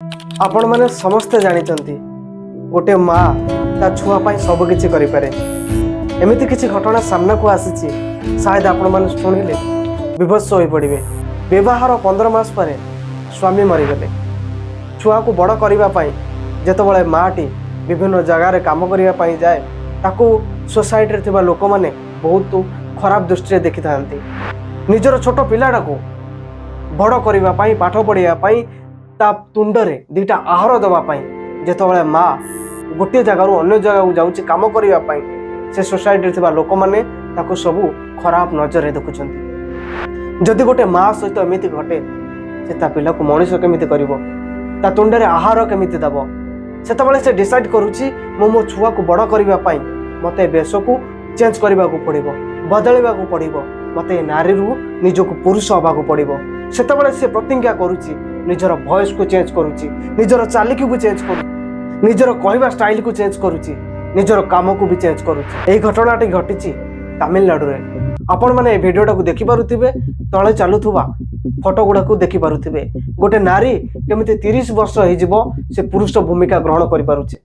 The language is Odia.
ଆପଣମାନେ ସମସ୍ତେ ଜାଣିଛନ୍ତି, ଗୋଟେ ମା ତା ଛୁଆ ପାଇଁ ସବୁ କିଛି କରିପାରେ। ଏମିତି କିଛି ଘଟଣା ସାମ୍ନାକୁ ଆସିଛି, ସାୟଦ ଆପଣମାନେ ଶୁଣିଲେ ବିଭତ୍ସ ହୋଇପଡ଼ିବେ। ବିବାହର 15 ମାସ ପରେ ସ୍ୱାମୀ ମରିଗଲେ। ଛୁଆକୁ ବଡ଼ କରିବା ପାଇଁ ଯେତେବେଳେ ମାଆଟି ବିଭିନ୍ନ ଜାଗାରେ କାମ କରିବା ପାଇଁ ଯାଏ, ତାକୁ ସୋସାଇଟିରେ ଥିବା ଲୋକମାନେ ବହୁତ ଖରାପ ଦୃଷ୍ଟିରେ ଦେଖିଥାନ୍ତି। ନିଜର ଛୋଟ ପିଲାଟାକୁ ବଡ଼ କରିବା ପାଇଁ, ପାଠ ପଢ଼ିବା ପାଇଁ, ତା ତୁଣ୍ଡରେ ଦୁଇଟା ଆହାର ଦେବା ପାଇଁ ଯେତେବେଳେ ମା ଗୋଟିଏ ଜାଗାରୁ ଅନ୍ୟ ଜାଗାକୁ ଯାଉଛି କାମ କରିବା ପାଇଁ, ସେ ସୋସାଇଟିରେ ଥିବା ଲୋକମାନେ ତାକୁ ସବୁ ଖରାପ ନଜରରେ ଦେଖୁଛନ୍ତି। ଯଦି ଗୋଟେ ମା ସହିତ ଏମିତି ଘଟେ, ସେ ତା ପିଲାକୁ ମଣିଷ କେମିତି କରିବ? ତା ତୁଣ୍ଡରେ ଆହାର କେମିତି ଦେବ? ସେତେବେଳେ ସେ ଡିସାଇଡ୍ କରୁଛି, ମୁଁ ମୋ ଛୁଆକୁ ବଡ଼ କରିବା ପାଇଁ ମୋତେ ବେଶକୁ ଚେଞ୍ଜ କରିବାକୁ ପଡ଼ିବ, ବଦଳିବାକୁ ପଡ଼ିବ, ମୋତେ ନାରୀରୁ ନିଜକୁ ପୁରୁଷ ହେବାକୁ ପଡ଼ିବ। ସେତେବେଳେ ସେ ପ୍ରତିଜ୍ଞା କରୁଛି, ନିଜର ଭଏସକୁ ଚେଞ୍ଜ କରୁଛି, ନିଜର ଚାଲିକୁ ଚେଞ୍ଜ କରୁଛି, ନିଜର କହିବା ଷ୍ଟାଇଲକୁ ଚେଞ୍ଜ କରୁଛି, ନିଜର କାମକୁ ବି ଚେଞ୍ଜ କରୁଛି। ଏହି ଘଟଣାଟି ଘଟିଛି ତାମିଲନାଡୁରେ। ଆପଣମାନେ ଏ ଭିଡ଼ିଓଟାକୁ ଦେଖିପାରୁଥିବେ, ତଳେ ଚାଲୁଥିବା ଫଟୋ ଗୁଡ଼ାକୁ ଦେଖିପାରୁଥିବେ। ଗୋଟେ ନାରୀ କେମିତି 30 ବର୍ଷ ହେଇଯିବ, ସେ ପୁରୁଷ ଭୂମିକା ଗ୍ରହଣ କରିପାରୁଛି।